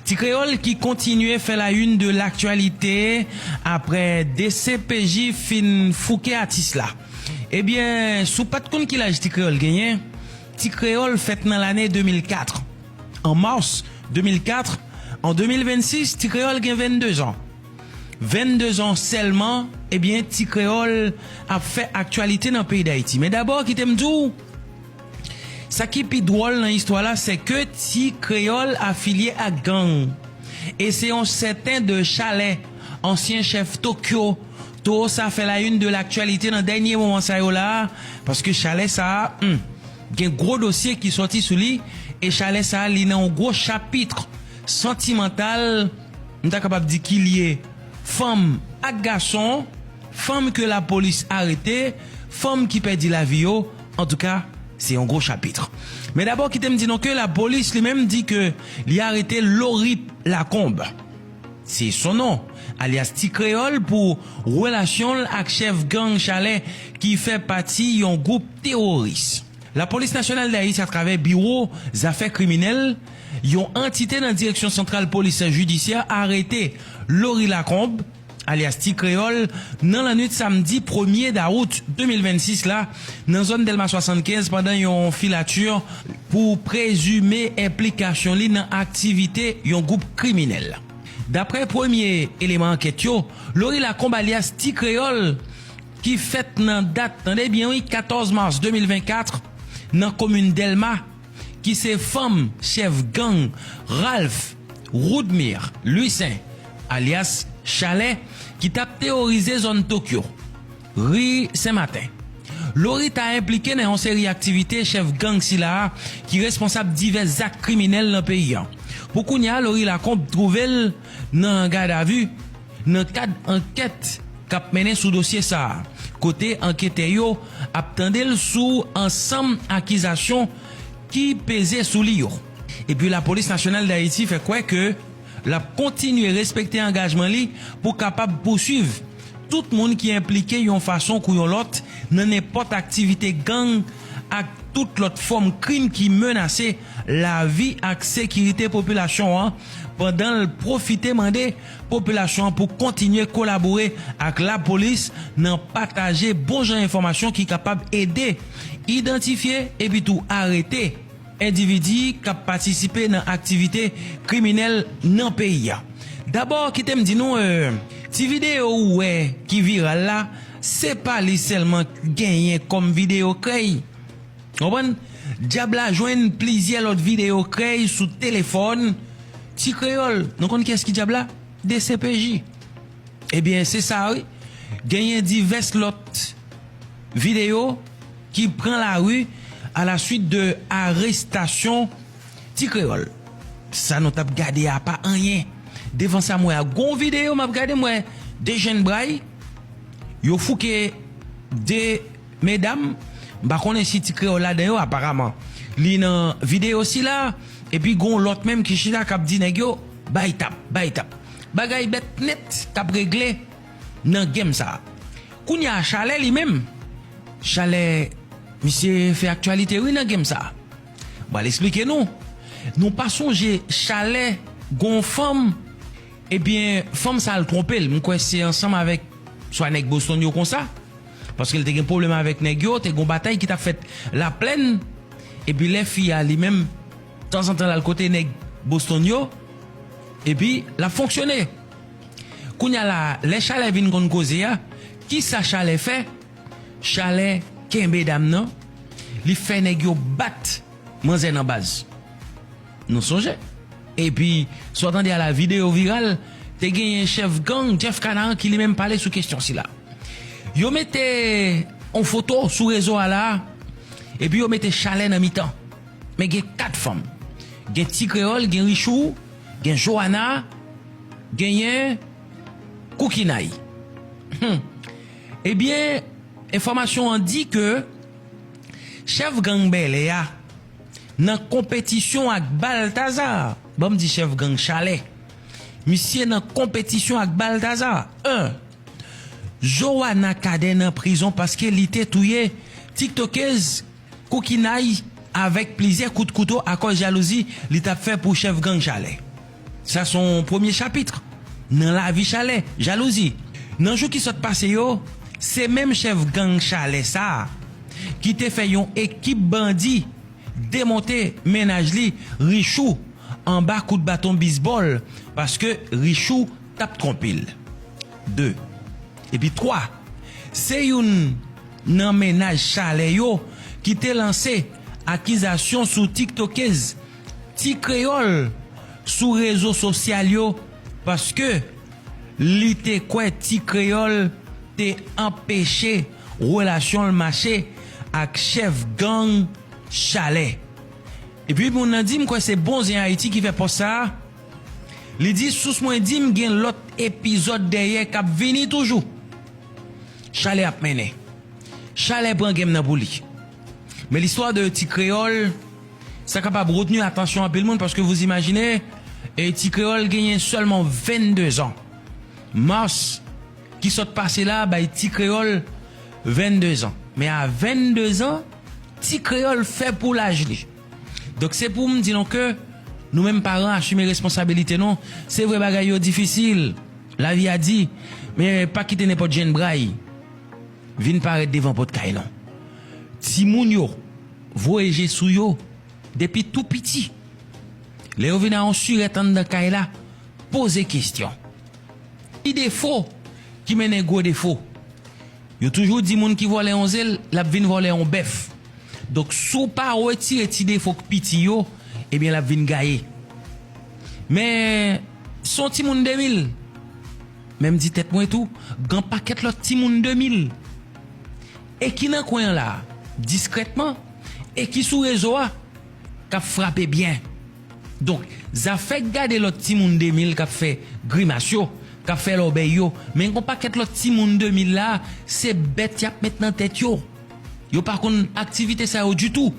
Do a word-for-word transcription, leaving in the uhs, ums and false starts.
Ti Kreyòl ki kontinye fè la une de l'actualité apre D C P J fin fouke atis la. Ebyen, si w pa t konn ki laj Ti Kreyòl genyen, Ti Kreyòl fèt nan lane de mil kat. An mas de mil kat, an de mil vennsis, Ti Kreyòl gen vennde zan. Vennde zan sèlman, ebyen, Ti Kreyòl ap fè aktyalite nan peyi Dayiti. Men dabò, kite m di w, sa ki pi dwòl nan istwa la, se ke Ti Kreyòl afilye ak gang. E se yon sèten de Chalè, ansyen chèf Tokyo, Towo sa fè la une de l'actualité nan dènye moman sa yo la a, paske Chalè sa a, hmm, gen gwo dosye ki sòti sou li, e Chalè sa a, li nan yon gwo chapit santimantal, m ta kapab di ki lye fanm ak gason, fanm ke lapolis arete, fanm ki pèdi lavi yo, antouka, se yon gwo chapit. Men dabò, kite m di nou ke lapolis li menm di ke li arete Lory Lacombe. Se son non, alyas Ti Kreyòl, pou relasyon l ak chèf gang Chalè ki fè pati yon gwoup teworis. Lapolis Nasyonal Dayiti, atravè Biwo Zafè Kriminèl, yon antite nan Direksyon Santral Polis Jidisyè, arete Lory Lacombe, alyas Ti Kreyòl, nan lannwit samdi premye dawout de mil vennsis la, nan zòn Dèlma swasannkenz, pandan yon filati pou prezime enplikasyon li nan aktivite yon gwoup kriminèl. Daprè premye eleman ankèt yo, Lory Lacombe alyas Ti Kreyòl, ki fèt nan dat, tande byen wi, katòz mas de mil vennkat, nan komin Dèlma, ki se fanm chèf gang Ralph Roudmir Louissaint, alyas Chalè, ki t ap teworize zòn Tokyo, ri Senmaten. Lory ta enplike nan yon seri aktivite chèf gang sila a ki responsab divès zak kriminèl nan peyi a. Pou kounye a, Lory Lacombe twouve l nan gadavi nan kad ankèt k ap mennen sou dosye sa a, kote anketè yo ap tande l sou ansanm akizasyon ki peze sou li yo. Epi Lapolis Nasyonal Dayiti fè kwè ke l ap kontinye respekte angajman li pou kapab pouswiv tout moun ki enplike yon fason kou yon lòt nan nenpòt aktivite gang ak tout lòt fòm krim ki menase lavi ak sekirite popilasyon an, pandan l pwofite mande popilasyon an pou kontinye kolabore ak lapolis nan pataje bon jan enfòmasyon ki kapab ede idantifye epi tou arete endividi k ap patisipe nan aktivite kriminèl nan peyi a. Dabò, kite m di nou, eh, ti videyo ou wè ki viral la, se pa li sèlman k genyen kòm videyo krèy. Konprann? Dyab la jwenn plizyè lòt videyo krèy sou telefòn. Ti Kreyòl, nou konn kiyès ki dyab la? D C P J. Ebyen, se sa wi. Genyen divès lòt videyo ki pran lari alaswit de arestasyon Ti Kreyòl. Sa nou t ap gade a pa anyen. Devan sa m wè a, gon videyo m ap gade, m wè de jèn bray, yo fouke de medam, m pa konnen si Ti Kreyòl ladan yo, aparaman. Li nan videyo sila, epi gon lòt menm ki chita k ap di nèg yo, bay tap, bay tap. Bagay bèt nèt k ap regle nan game sa a. Kounye a, Chalè li menm, Chalè, misye fè aktyalite wi nan game sa a. M pral eksplike nou. Nou pa sonje Chalè gon fanm, ebyen, fanm sa al twonpe l. M kwè se ansanm avèk swa nèg Boston yo konsa. Paske l te gen pwoblèm avèk nèg yo, te gon batay ki t ap fèt Laplèn. Epi lè fi a li menm, tanzantan l al kote nèg Boston yo, epi l ap fonksyone. Kounye a la, lè Chalè vin konn koze a, kisa Chalè fè? Chalè kenbe dam nan, li fè nèg yo bat manzè nan baz. Nou sonje? Epi, sa w tande a la videyo viral, te genyen chèf gang Jeff Canaran ki li menm pale sou kesyon sila. Yo mete yon foto sou rezo a la, epi yo mete Chalè nan mitan. Men gen kat fanm. Gen Ti Kreyòl, gen Richou, gen Joana, genyen Koukinay. Hmm. Ebyen, enfòmasyon an di ke chèf gang Bèlè a nan konpetisyon ak Baltazar. Ban m di chèf gang Chalè. Misye nan konpetisyon ak Baltazar. En. Joana Cadet nan prizon paske li te touye tiktokez Koukinay avèk plizyè kout kouto akòz jalouzi li t ap fè pou chèf gang Chalè. Sa se yon premye chapit nan lavi Chalè, jalouzi. Nan jou ki sot pase yo, se menm chèf gang Chalè sa a ki te fè yon ekip bandi demonte mennaj li, Richou, anba kout baton bisbòl paske Richou t ap twonpe l. De. Epi twa, se youn nan mennaj Chalè yo ki te lanse akizasyon sou tiktokez Ti Kreyòl sou rezo sosyal yo paske li te kwè Ti Kreyòl te anpeche relasyon l mache ak chèf gang Chalè. Epi moun nan di m kwè se bon zen Ayiti ki fè pòs sa a. Li di sous mwen di m gen lòt epizòd dèyè k ap vini toujou. Chalè ap mennen. Chalè pran game nan pou li. Men listwa de Ti Kreyòl, sa kapab retni atansyon anpil moun paske vous imaginez, e Ti Kreyòl genyen sèlman vennde zan. Mas ki sot pase la bay Ti Kreyòl vennde zan. Men a vennde zan, Ti Kreyòl fè pou laj li. Donk se pou m di nou ke nou menm paran asime responsabilite nou. Se vre bagay yo difisil. Lavi a di, men pa kite nenpòt jènbray vin parèt devan pòt kay nou. Timoun yo voye je sou yo depi tou piti. Lè yo vin a yon sirèt anndan kay la, poze kesyon. Ti defo ki mennen gwo defo. Yo toujou di moun ki vòlè yon zel, l ap vin vòlè yon bèf. Donk si w pa retire ti defo k piti yo, ebyen l ap vin gaye. Men se yon timoun de mil. Men m di tèt mwen tou, gen pakèt lòt timoun de mil. E ki nan kwen an la, diskrètman, e ki sou rezo a, k ap frape byen. Donk, zafè gade lòt timoun de mil k ap fè grimas yo, k ap fè lòbèy yo, men gon pakèt lòt timoun de mil la, se bèt y ap met nan tèt yo. Yo pa konn aktivite sa yo ditou.